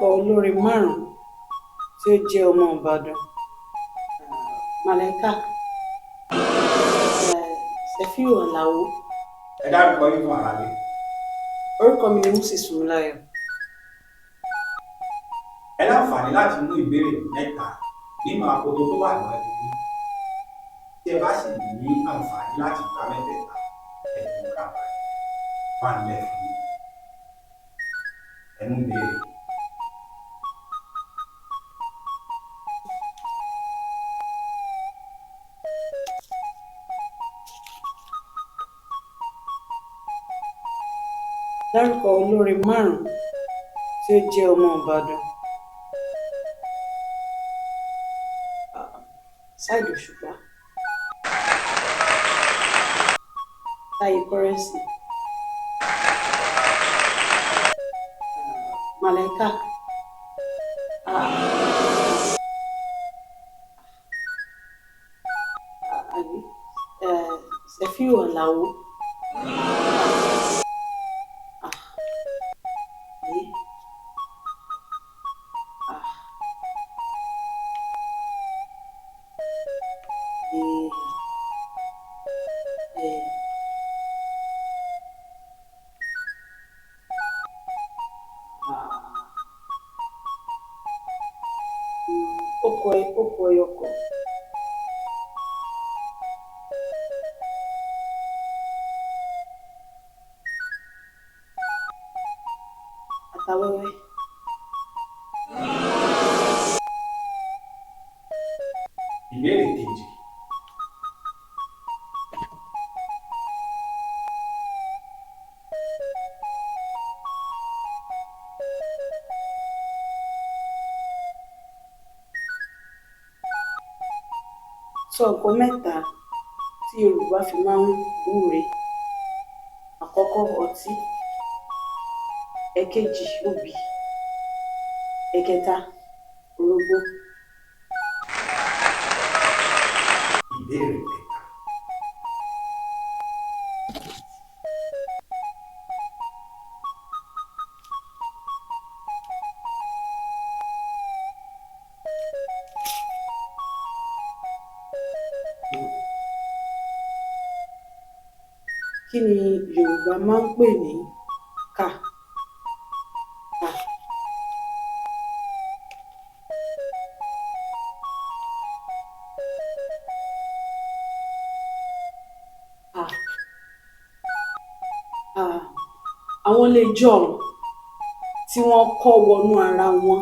Dárúkọ olórin márùn-ún tí ó jẹ́ ọmọ Ìbàdàn. Màláíkà, Sefiu Àlàó. Ẹ dárúkọ yín fún aráalé. Orúkọ mi ni Moses Fúnmiláyọ̀. Ẹ láǹfààní láti mú ìbéèrè mẹ́ta nínú akoto tó wà níwájú yín. Tí ẹ bá sì ní àǹfààní láti gba mẹ́tẹ̀ẹ̀ta, ẹ̀bùn kàbàyè wà nílẹ̀ fún yín. Ẹ mú ìbéèrè. Dárúkọ olórin márùn-ún tí ó jẹ́ ọmọ Ìbàdàn. Saheed Òṣùpá, Táyé Currency, Màláíkà, àbí Sefiu Àlàó. Ah, eh, ah, eh, eh. Ah. Ó kọ ẹyọ kan. Atawẹ́wẹ́. Ìbéèrè kejì. Sọ nǹkan mẹ́ta tí Yorùbá fi máa ń wúre. Àkọ́kọ́, ọtí. Ẹ̀kejì, obì. Ẹ̀kẹta, orógbó. Ìbéèrè kẹta. Kí ni Yorùbá máa ń pè ní kà? Kà. Kà. Kà. Àwọn ilé ijọ́un tí wọ́n kọ́ wọnú ara wọn.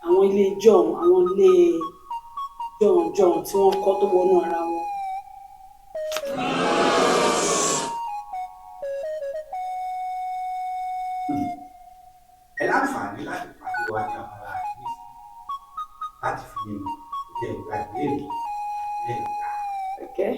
Àwọn ilé ijọ́un, àwọn ilé jọ̀hún jọ̀hún tí wọ́n kọ́ tó wọnú ara wọn. Ẹ láǹfààní láti pàdé wa ní abala àríwísí láti fi lè mọ̀ bóyá ẹ gba ìbéèrè àbí ẹ gbà á. Okay.